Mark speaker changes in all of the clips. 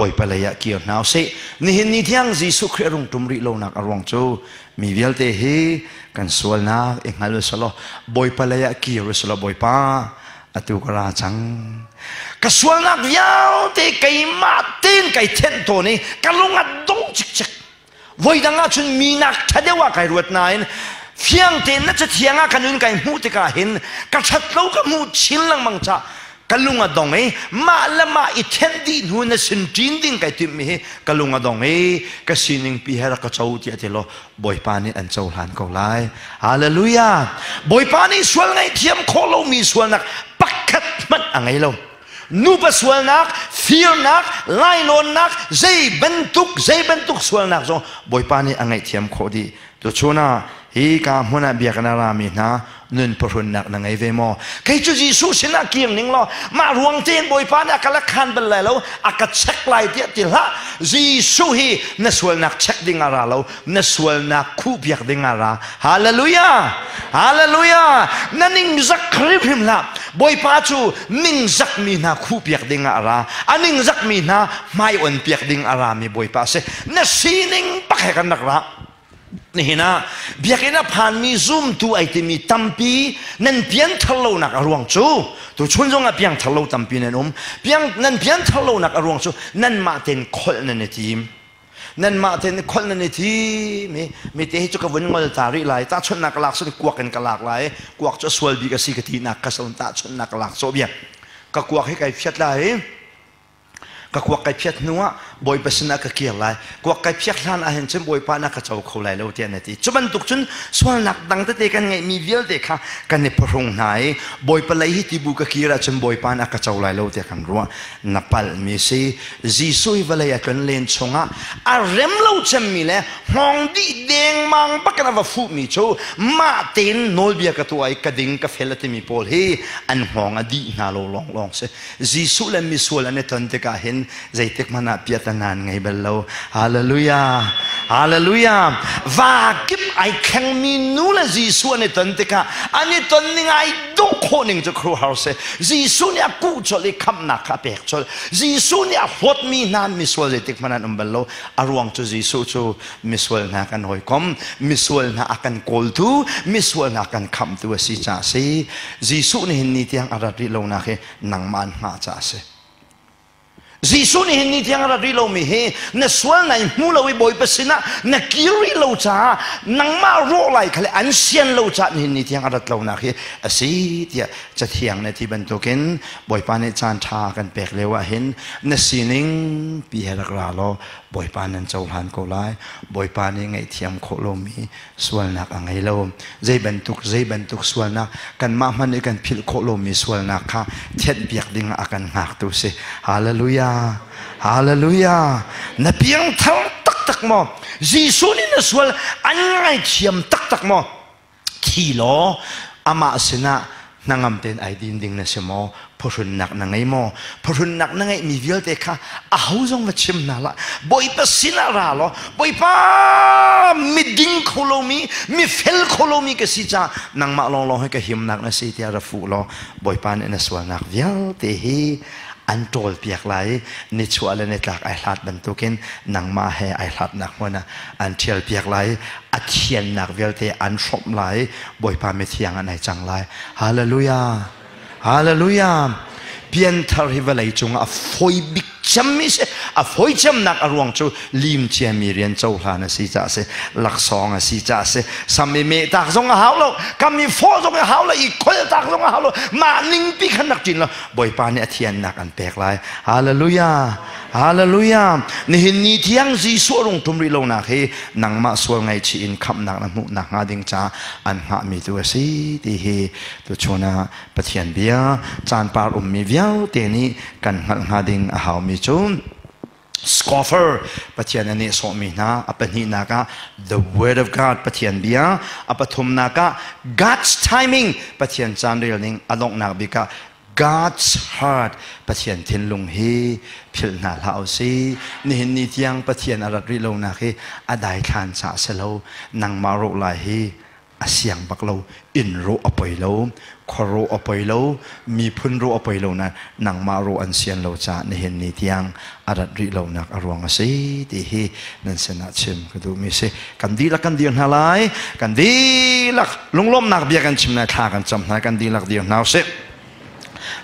Speaker 1: Bawipa lei ah kir hna usih. Nihin ni tiang Jesuh Khrih a rung ṭum rih lonak a ruang cu mi vialte hi kan sualnak i hngal usih law Bawipa lei ah kir usih law Bawipa atu ka ra cang. Ka sualnak vialte keimah tein kai thenh tawn i ka lung a dong cikcek. Voidang ah cun minak ṭha deuh ah kai ruat nain fiang tein na cathiang ah ka nun kai hmuh tikah hin ka ṭhat lo ka hmuh chin lengmang ca ka lung a dong i mah le mah i thenh dih hnu na sin ṭin ding kai timhmi hi ka lung a dong i ka sining pi he rak ka co tiah ti law Bawipa nih an cohlan ko lai. Hallelujah! Bawipa nih sual ngaihthiam khawh lomi sualnak pakhat hmanh a ngei lo. Nupa sualnak, firnak, lainawnnak, zei bantuk zei bantuk sualnak zong Bawipa nih a ngaihthiam khawh dih. Tuchun ah hi ka hmun ah biakinn a rami hna nun phuhrunnak na ngei ve maw? Kei cu Jesuh sinah kir ning law mah ruang tein Bawipa nih a ka la khan bal lai lo, a ka check lai tiah ti hlah. Jesuh hi na sualnak check ding a ra lo, na sualnak khuhpiak ding a ra. Hallelujah! Hallelujah! Na ningzak hrimhrim hlah. Bawipa cu ningzakmi hna khuhpiak ding ah a ra. A ningzakmi hna hmai on piak ding a rami Bawipa a si. Na sining bak he kan rak ra. Nihin ah biakinn a phanmi zumtu ai timi tampi nan pianthar lonak a ruang cu tuchun zong ah piangthar lo tampi nan um. Piang nan pianthar lonak a ruang cu nanmah tein kholh nan i tim. Nanmah tein kholh nan i thim i mi te hi cu ka vun ngol ta rih lai tahchunhnak ka lak sun kuak in ka lak lai kuak cu a sual bik a si ka tinak ka son tahchunhnak ka lak sawh bia ka kuak hi kai phiat lai ka kuak kai phiat hnu ah Bawipa sinah ka kir lai kuak kai phiak hlan ah hin cun Bawipa na ka co kho lai lo tiah na ti cu bantuk cun sualnak dang tete kan ngeihmi vialte kha kan i phuhrung hna i Bawipa lei hi tibu ka kir ahcun Bawipa na ka co lai lo tiah kan ruah na palhmi si Jesuh hi vawlei a tlon len chungah a rem lo cemmi le hngawng dih dengmang bak in a va fuhmi cu mah tein nawlbia ka tuah i ka ding ka fel a timi pawl hi an hngawng a dih hna lo lawnglawng si. Jesuh le misual an i ton tikah hin zeitik hmanh ah piatanan ngei bal lo. Hallelujah! Hallelujah! Va kip ai thlengmi nu le Jesuh an i ton tikah an i ton ning ai dawh khawh ning cu khuaruahhar si. Jesuh nih a kuh colh i khamhnak kha a pek colh. Jesuh nih a hlawtmi hna misual zeitik hmanh an um bal lo. A ruang cu Jesuh cu misual hna kan hawikom, misual hna a kan kawltu, misual hna kan khamhtu a si caah a si. Jesuh nih hin ni tiang a rat rih lonak hi nangmah an hngah caah a si. Jesuh nih hin ni tiang a rat rih lomi hi na sual nai hmu lo i Bawipa sinah na kir rih lo caah nangmah rawh lai kha le an sian lo caah nihin ni tiang a rat lonak hi a si tiah Cathiang nih ti bantukin Bawipa nih caan ṭha kan pek lio ah hin na sining pi he rak ra law Bawipa nan cohlan ko lai. Bawipa nih ngaihthiam khawh lomi sualnak a ngei lo. Zei bantuk zei bantuk sualnak kanmah hmanh nih kan philh khawh lomi sualnak kha thianhpiak ding ah a kan hngaktu si. Hallelujah! Hallelujah! Na piangthar taktak maw? Jesuh nih na sual an ngaithiam taktak maw? Thi law amah sinah hnangam tein ai din ding na si maw? Phuhrunnak na ngei maw? Phuhrunnak na ngeihmi vialte kha aho zong va chim hna hlah. Bawipa sinah ra law, Bawipa miding kho lomi, mifel kho lomi ka si caah nangmah lawnglawng hi ka himnak na si tiah ra fuh law Bawipa nih na sualnak vialte hi an ṭawlpiak lai i nichuah le nitlak ai hlat bantukin nangmah he ai hlatnak hmun ah an ṭhialpiak lai i a thiannak vialte an hrawmh lai i Bawipa mithiang an ai cang lai. Hallelujah! Hallelujah! Pianthar hi vawlei cungah a fawi bik cemmi si. A fawi cemnak a ruang cu lim ciami rian cohlan a si caah a si. Laksawng a si caah a si. Sam i meh tak zong a hau lo. Kam i fawh zong a hau lo. I kholh tak zong a hau lo. Mah ningpi khan rak ṭin lo. Bawipa nih a thiannak an pek lai. Hallelujah! Hallelujah! Nihin ni tiang Jesuh a rung ṭum rih lonak hi nangmah sual ngaihchih in khamhnak na hmuh nakhnga ding caah an hngahmi tu a si ti hi tuchun ah Pathian bia caan par ummi vialte nih kan hngalh hnga ding a haumi cu scoffer Pathian a nehsawhmi hna a pahnihnak ah the word of God Pathian bia a pathumnak ah God's timing Pathian caan rel ning a donghnak bik ah God's heart Pathian thinlung hi philh hna hlah usih. Nihin ni tiang Pathian a rat rih lonak hi a daithlan caah si lo. Nangmah rawh lai hi A siang bak lo. Inn rawh a poi lo, khua rawh a poi lo, miphun rawh a poi lo na nangmah rawh an sian lo caah nihin ni tiang a rat rih lonak a ruang a si ti hi nan sinah chim ka duhmi si. Kan dihlak kan dir hna lai. Kan dihlak lunglawmhnak bia kan chim lai, thla kan cam hna, kan dihlak dir hna usih.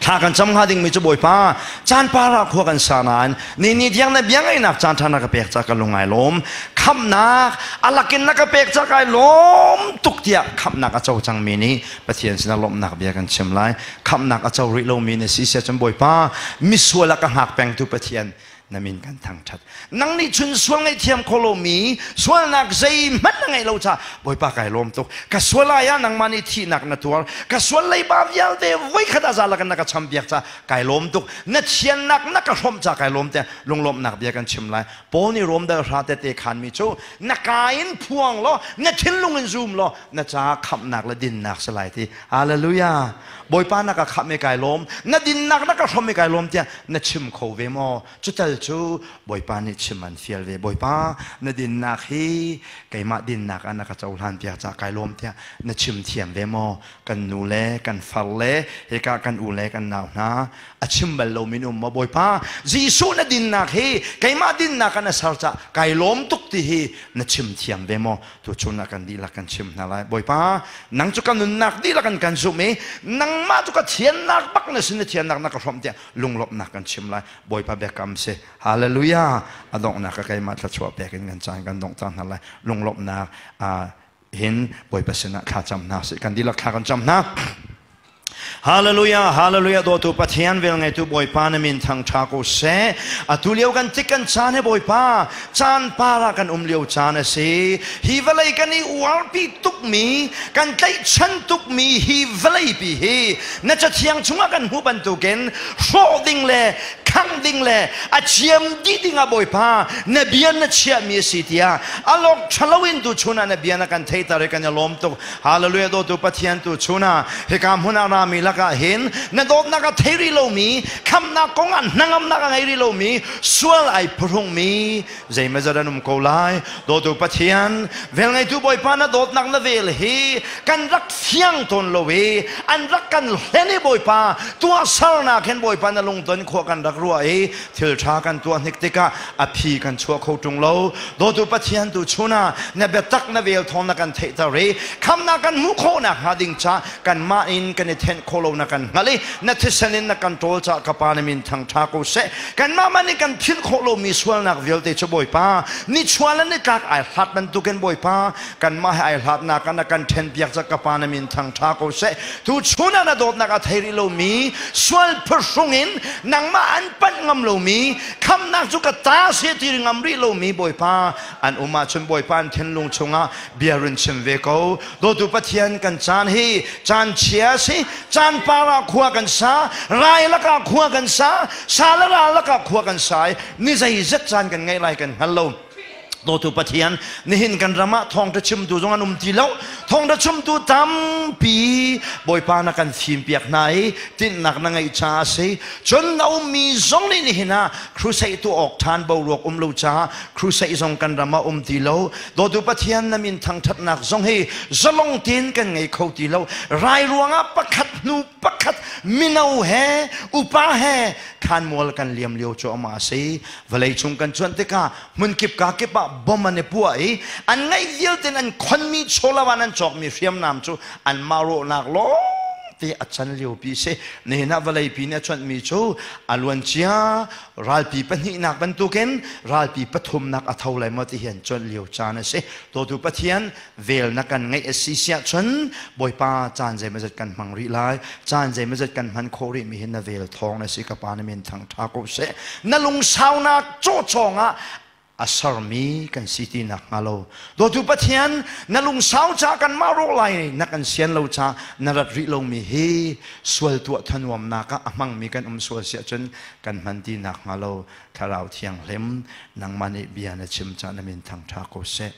Speaker 1: Thla kan cam hnga dingmi cu Bawipa, caan para khua kan sa nain ni ni tiang na bia ngaihnak caan ṭha na ka pek ca ka lung ai lawm. Khamhnak a lakin na ka pek ca kai lawm tuk tiah khamhnak a co cangmi nih Pathian sinah lawmhnak bia kan chim lai. Khamhnak a co rih lomi na si sia cun Bawipa, misual a ka hngak pengtu Pathian, na min kan thangṭhat. Nang nih chun sual ngaihthiam kho lomi sualnak zeihmanh na ngeih lo caah Bawipa kai lawm tuk. Ka sual ai ah nangmah nih thihnak na tuar. Ka sual leiba vialte voikhat a za lakin na ka champiak caah kai lawm tuk. Na thiannak na ka hrawmh caah kai lawm tiah lunglawmhnak bia kan chim lai. Paul nih Rom dal hra tete khanmi cu na ka in phuang law na thinlung in zum law na caah khamhnak le dinnak si lai ti. Hallelujah. Bawipa na ka khamh i kai lawm. Na dinnak na ka hrawmh i kai lawm tiah na chim kho ve maw? Cutal cu Bawipa nih chim an fial ve. Bawipa, na dinnak hi keimah dinnak ah na ka cohlan piak caah kai lawm tiah na chim thiam ve maw? Kan nu le kan far le hika kan u le kan nau hna a chim bal lomi um maw? Bawipa, Jesuh na dinnak hi keimah dinnak ah na ser caah kai lawm tuk ti hi na chim thiam ve maw? Tuchun ah kan dihlak kan chim hna lai. Bawipa, nang cu ka nunnak dihlak in kan zumh i nangmah cu ka thiannak bak na sin na thiannak na ka hrawmh tiah lunglawmhnak kan chim lai. Bawipa biakam si. Hallelujah. A donghnak ka keimah thluachuah pek in kan caan kan dongh cang hna lai. Lunglawmhnak hin Bawipa sinah thla cam hna sih. Kan dihlak thla kan cam hna. Hallelujah, hallelujah, dawtu Pathian vel ngeitu Bawipa na min thang ṭha ko seh. Atu lio kan tik kan caan he Bawipa, caan para kan um lio caan a si. Hi vawlei kan i uarpi tukmi, kan tlaihchan tukmi hi vawlei pi hi na cathiang chungah kan hmuh bantukin hrawh ding le khangh ding le a ciam dih dingah Bawipa na bia na chiahmi a si tiah alok ṭhalo in tu chun ah na bia na kan theiter i kan i lawm tuk. Hallelujah dawtu Pathian tu chun ah hika hmun ah rami lakah hin na dawtnak a thei rih lomi khamhnak kong ah hnangamnak a ngei rih lomi sual ai phuhrungmi zeimazat an um ko lai. Dawtu Pathian velngeitu Bawipa na dawtnak na vel hi kan rak fiang tawn lo i an rak kan hlen i Bawipa tuahsernak hin Bawipa na lungton khua kan rak ruah i thil ṭha kan tuah hnik tikah a phi kan chuah kho ṭung lo. Dawtu Pathian tu chun ah na biatak na vel thawng na kan theihter i khamnak kan hmuh khawhnak hnga ding ca kanmah in kan i thenh khawh lo na kan hngalh i na thisen in na kan ṭawl ca ka Pa na min thangṭha ko seh. Kanmah man in kan philh khawh lomi sualnak vialte cu Bawipa nichuah le nitlak ai hlat bantukin Bawipa kanmah he ai hlatnak ah na kan ṭhenpiak ca ka Pa na min thangṭha ko seh. Tu chun ah na dawtnak a thei rih lomi sual phuhrung in nangmah an panh ngam lomi khamnak cu ka ta si ti ngam rih lomi Bawipa an um ahcun Bawipa an thinlung chungah bia run chim ve ko. Dawtu Pathian kan caan hi caan chia si, caan par ah khua kan sa, rai lakah khua kan sa, sa le ral lakah khua kan sa i ni zeizat caan kan ngeih lai kan hngal lo. Dawtu Pathian, nihin kan ram ah thawngṭha chimtu zong an um ti lo. Thawngṭha chimtu tampi Bawipa na kan fimpiak hna i tinhnak na ngeih caah a si. Cun na ummi zong nih nihin ah crusade tuah awk ṭhan boruak um lo caah crusade zong kan ram ah um ti lo. Dawtu Pathian na min thangṭhatnak zong hi zalong tein kan ngei kho ti lo. Rai ruangah pakhat hnu pakhat mino he upa he thlanmual kan liam lio cu ama a si. Vawlei cung kan cuanh tikah hmunkip ka kip ah bom an i puah i an ngeih vialte an khonmi chawlava an cawkmi hriamnam cu anmah rawhnak lawng te a can lio pi si. Nihin ah vawlei pi nih a cuanhmi cu a luancia ralpi pahnihnak bantukin ralpi pathumnak a tho lai maw ti hi an cuanh lio caan a si. Dawtu Pathian vel na kan ngeih a si siah cun Bawipa caan zeimawzat kan hmang rih lai. Caan zeimawzat kan hman khawh rih mi hi na vel thawng na si ka Pa na min thangṭha ko seh. Na lungsaunak cawcawng ah a sermi kan si ti nak hnga lo. Dawtu Pathian, na lungsau ca kanmah rawk lai na kan sian lo ca na rat rih lomi hi sual tuah thanuamnak ah a hmangmi kan um sual siah cun kan hman ti nak hnga lo. Thlarau Thianghlim, nangmah nih bia na chim ca na min thangṭha ko seh.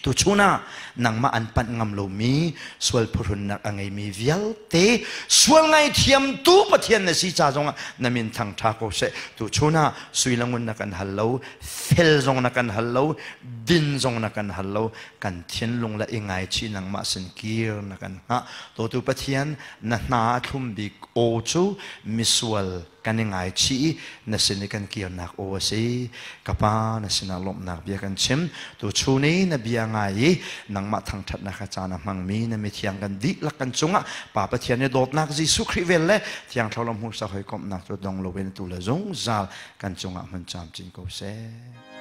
Speaker 1: Tu chun ah nangmah an panh ngam lomi sual phuhrunnak a ngeimi vialte sual ngaithiamtu Pathian na si ca zongah na min thangṭha ko seh. Tu chun ah sui le ngun na kan hal lo, fel zong na kan hal lo, din zong na kan hal lo, kan thinlung le i ngaichih nangmah sin kir na kan hngah. Dawtu Pathian, na hna a thlum bik aw cu misual kan i ngaichih i na sin i kan kirnak aw a si. Ka Pa, na sinah lawmhnak bia kan chim. Tuchun i na bia ngai i nangmah thangṭhatnak a caan a hmangmi na mithiang kan dihlak kan cungah Pa Pathian i dawtnak Jesuh Khrih vel le Thiang Thlarau hmursa hawikomhnak cu dong loin atu le zungzal kan cungah hmun camcin ko seh.